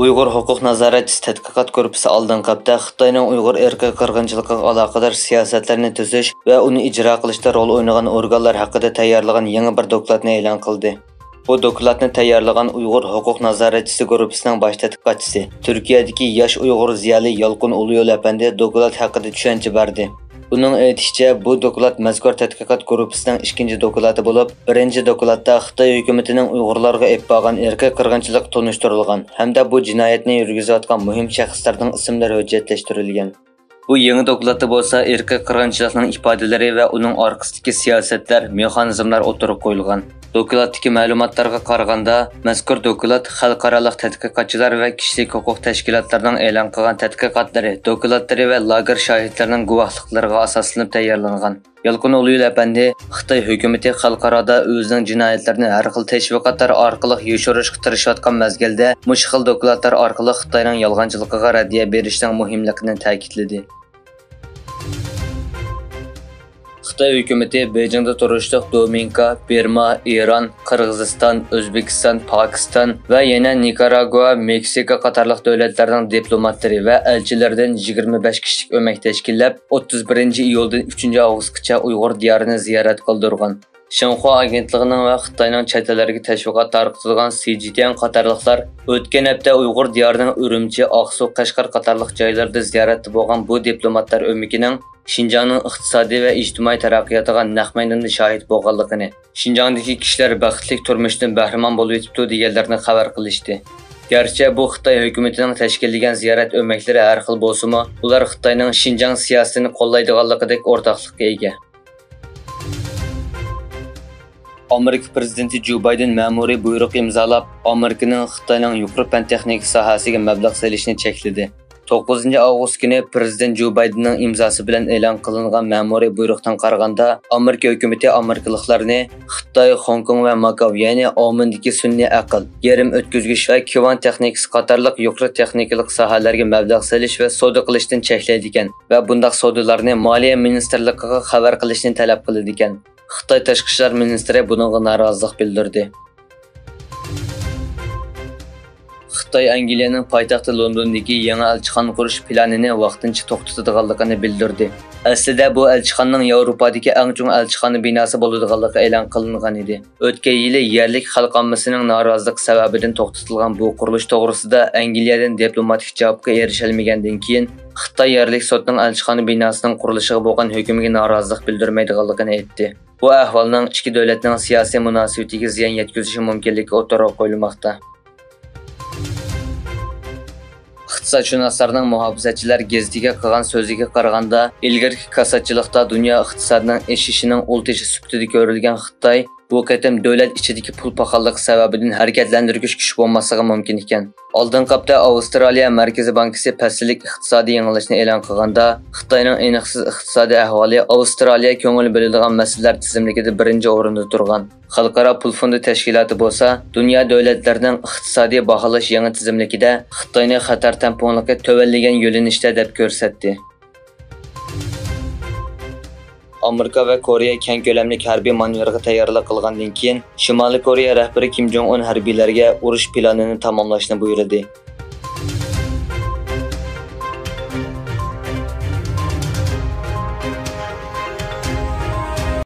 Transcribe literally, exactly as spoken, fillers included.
ئۇيغۇر ھوقۇق نازارەتچىسى تەتقىقات گۇرۇپپىسى ئالدىنقى ھەپتە خىتاينىڭ ئۇيغۇر ئىرقىي قىرغىنچىلىقىغا ئالاقىدار سىياسەتلەرنى تۈزۈش ۋە ئۇنى ئىجرا قىلىشتا رول ئوينىغان ئورگانلار ھەققىدە تەييارلىغان يېڭى بىر دوكلاتنى ئېلان قىلدى. بۇ دوكلاتنى تەييارلىغان ئۇيغۇر ھوقۇق نازارەتچىسى گۇرۇپپىسىنىڭ باش تەتقىقاتچىسى، تۈركىيەدىكى ياش ئۇيغۇر زىيالىي يالقۇن ئۇلۇيول ئەپەندى دوكلات ھەققىدە چۈشەنچە بەردى. ئۇنىڭ ئېيتىشىچە، بۇ دوكلات مەزكۇر تەتقىقات گۇرۇپپىسىنىڭ ئىككىنچى دوكلاتى بولۇپ، بىرىنچى دوكلاتتا خىتاي ھۆكۈمىتىنىڭ ئۇيغۇرلارغا ئېلىپ بارغان ئىرقىي قىرغىنچىلىقى تونۇشتۇرۇلغان ھەمدە بۇ جىنايەتنى يۈرگۈزۈۋاتقان مۇھىم شەخسلەرنىڭ ئىسىملىرى ھۆججەتلەشتۈرۈلگەن. بۇ يېڭى دوكلاتتا بولسا ئىرقىي قىرغىنچىلىقنىڭ ئىپادىلىرى ۋە ئۇنىڭ ئارقىسىدىكى سىياسەتلەر، مېخانىزملار ئوتتۇرىغا قويۇلغان. دوكلاتتىكى مەلۇماتلارغا قارىغاندا، مەزكۇر دوكلات خەلقئارالىق تەتقىقاتچىلار ۋە كىشىلىك ھوقۇق تەشكىلاتلىرىنىڭ ئېلان قىلغان تەتقىقاتلىرى، دوكلاتلىرى ۋە لاگېر شاھىتلىرىنىڭ گۇۋاھلىقلىرىغا ئاساسلىنىپ تەييارلانغان. يالقۇن ئۇلۇيول ئەپەندى خىتاي ھۆكۈمىتى خەلقئارادا ئۆزىنىڭ جىنايەتلىرىنى ھەر خىل تەشۋىقاتلار ئارقىلىق يوشۇرۇشقا تىرىشىۋاتقان مەزگىلدە، مۇشۇ خىل دوكلاتلار ئارقىلىق خىتاينىڭ يالغانچىلىقىغا رەددىيە بېرىشنىڭ مۇھىملىقىنى تەكىتلىدى. خىتاي ھۆكۈمىتى بېيجىڭدا تۇرۇشلۇق دومىنكا، بىرما، ئىران، قىرغىزىستان، ئۆزبېكىستان، پاكىستان ۋە يەنە نىكاراگۇا، مېكسىكا قاتارلىق دۆلەتلەرنىڭ دىپلوماتلىرى ۋە ئەلچىلىرىدىن يىگىرمە بەش كىشىلىك ئۆمەك تەشكىللەپ، ئوتتۇز بىرىنچى ئىيۇلدىن ئۈچىنچى ئاۋغۇستقىچە ئۇيغۇر دىيارىنى زىيارەت قىلدۇرغان. شىنخۇا ئاگېنتلىقىنىڭ ۋە خىتاينىڭ چەت ئەللەرگە تەشۋىقات تارقىتىدىغان سى جى تيەن قاتارلىقلار ئۆتكەن ھەپتە ئۇيغۇر دىيارىنىڭ ئۈرۈمچى، ئاقسۇ، قەشقەر قاتارلىق جايلىرىدا زىيارەتتە بولغان بۇ دىپلوماتلار ئۆمىكىنىڭ شىنجاڭنىڭ ئىقتىسادىي ۋە ئىجتىمائىي تەرەققىياتىغا نەق مەيداندا شاھىت بولغانلىقىنى، شىنجاڭدىكى كىشىلەر بەختلىك تۇرمۇشتىن بەھرىمەن بولۇۋېتىپتۇ دېگەنلىرىنى خەۋەر قىلىشتى. گەرچە بۇ خىتاي ھۆكۈمىتىنىڭ تەشكىللىگەن زىيارەت ئۆمەكلىرى ھەر خىل بولسىمۇ، ئۇلار خىتاينىڭ شىنجاڭ سىياسىتىنى قوللايدىغانلىقىدەك ئورتاقلىققا ئىگە. ئامېرىكا پىرېزىدېنتى جو بايدېن مەمۇرىي بۇيرۇق ئىمزالاپ، ئامېرىكىنىڭ خىتاينىڭ يۇقىرى پەن تېخنىكا ساھەسىگە مەبلەغ سېلىشنى چەكلىدى. توققۇزىنچى ئاۋغۇست كۈنى پىرېزىدېنت جو بايدېننىڭ ئىمزاسى بىلەن ئېلان قىلىنغان مەمۇرىي بۇيرۇقتىن قارىغاندا، ئامېرىكا ھۆكۈمىتى ئامېرىكىلىقلارنى خىتاي، خوڭكوڭ ۋە ماكاۋ، يەنى ئاۋمېندىكى سۈنئىي ئەقىل، گىرىم ئۆتكۈزگۈچ ۋە كىۋانت تېخنىكىسى قاتارلىق يۇقىرى تېخنىكىلىق ساھەلەرگە مەبلەغ سېلىش ۋە سودا قىلىشتىن چەكلەيدىكەن ۋە بۇنداق سودىلارنى مالىيە مىنىستىرلىقىغا خەۋەر قىلىشنى تەلەپ قىلىدىكەن. خىتاي تاشقى ئىشلار مىنىستىرى بۇنىڭغا نارازىلىق بىلدۈردى. خىتاي ئەنگلىيەنىڭ پايتەختى لوندوندىكى يېڭى ئەلچىخانا قۇرۇش پىلانىنى ۋاقتىنچە توختىتىدىغانلىقىنى بىلدۈردى. ئەسلىدە بۇ ئەلچىخانىنىڭ ياۋروپادىكى ئەڭ چوڭ ئەلچىخانا بىناسى بولىدىغانلىقى ئېلان قىلىنغان ئىدى. ئۆتكەن يىلى يەرلىك خەلق ئاممىسىنىڭ نارازىلىقى سەۋەبىدىن توختىتىلغان بۇ قۇرۇلۇش توغرىسىدا ئەنگلىيەدىن دىپلوماتىك جاۋابقا ئېرىشەلمىگەندىن كېيىن، خىتاي يەرلىك سوتىنىڭ ئەلچىخانا بىناسىنىڭ قۇرۇلۇشىغا بولغان ھۆكمىگە نارازىلىق بىلدۈرمەيدىغانلىقىنى ئېيتتى. بۇ ئەھۋالنىڭ ئىككى دۆلەتنىڭ سىياسىي مۇناسىۋىتىگە زىيان يەتكۈزۈشى مۇمكىنلىكى ئوتتۇرىغا قويۇلماقتا. ئىقتىسادشۇناسلارنىڭ مۇھاپىزەتچىلەر گېزىتىگە قىلغان سۆزىگە قارىغاندا، ئىلگىرىكى كاساتچىلىقتا دۇنيا ئىقتىسادىنىڭ ئېشىشىنىڭ ئۇل تېشى سۈپىتىدە كۆرۈلگەن خىتاي بۇ قېتىم دۆلەت ئىچىدىكى پۇل پاخاللىقى سەۋەبىدىن ھەرىكەتلەندۈرگۈچ كۈچ بولماسلىقى مۇمكىن ئىكەن. ئالدىنقى ھەپتە ئاۋسترالىيە مەركىزىي بانكىسى پەسىللىك ئىقتىسادىي يېڭىلىشنى ئېلان قىلغاندا، خىتاينىڭ ئېنىقسىز ئىقتىسادىي ئەھۋالى ئاۋسترالىيە كۆڭۈل بۆلىدىغان مەسىلىلەر تىزىملىكىدە بىرىنچى ئورۇندا تۇرغان. خەلقئارا پۇل فوندى تەشكىلاتى بولسا دۇنيا دۆلەتلىرىنىڭ ئىقتىسادىي باھالاش يېڭى تىزىملىكىدە خىتاينى خەتەر تەڭپۇڭلۇقى تۆۋەنلىگەن يۆنىلىشتە دەپ كۆرسەتتى. ئامېرىكا ۋە كورېيە كەڭ كۆلەملىك ھەربىي مانېۋىرغا تەييارلىق قىلغاندىن كېيىن، شىمالىي كورېيە رەھبىرى كىم جوڭ ئۇن ھەربىيلەرگە ئۇرۇش پىلانىنى تاماملاشنى بۇيرۇدى.